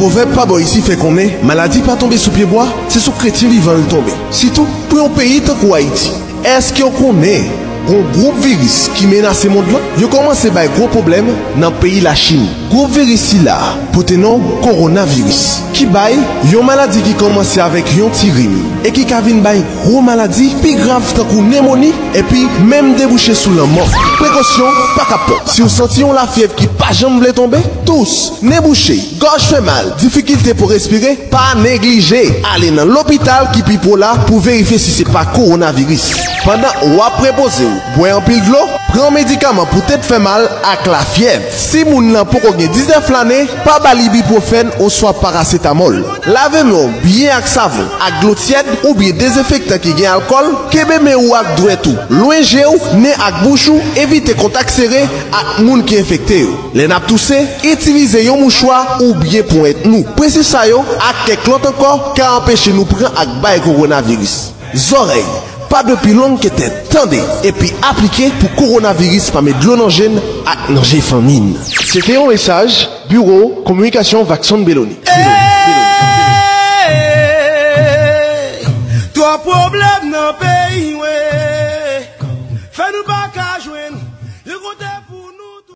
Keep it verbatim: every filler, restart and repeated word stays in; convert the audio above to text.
Pwovèb pa bò isi fè konnen maladi pa tonbe sou pye bwa, se sou kretyen vivan l tonbe. Sitou pou yon peyi tankou Ayiti. Èske w konnen gon gwoup viris ki menase mond lan? Yo kòmanse bay gwo pwoblèm nan peyi Lachin. Gwoup viris sila pote non kowonaviris, ki bay yon maladi ki kòmanse avèk yon ti rim e ki ka vin bay gwo maladi pi grav tankou nemoni epi menm debouche sou lanmò. Prekosyon pa ka pran. Si w santi yon lafyèv ki pa janm vle tonbe, tous, nen bouche, gòj fè mal, difikilte pou respire, pa neglije ale nan lopital ki pi pwo la pou verifye si se pa kowonaviris. Pandan w ap repoze w, bwè anpil dlo, pran medikaman pou tèt fè mal ak lafyèv. Si moun nan poko gen diznèf lane, pa ba l ibuprofèn oswa parasetamòl. Lave men w byen ak savon, ak dlo tyèd oubyen dezenfektan ki gen alkòl. Kenbe men ou ak dwèt ou lwen je w, nen ak bouch ou, evite kontak sere ak moun ki enfekte yo. Lè n ap touse, itilize yon mouchwa oubyen ponyèt nou. Prensip sa yo ak kèk lòt ankò ka anpeche nou pran ak bay kowonaviris. Zòrèy, pa dwe pi long ke tèt. Tande epi aplike pou kowonaviris pa met dlo nan je n ak nan je fanmi n. Se te yon mesaj Biwo Kominikasyon Vakson Beloni. Twòp pwoblèm nan peyi mwen. Fè nou pa ka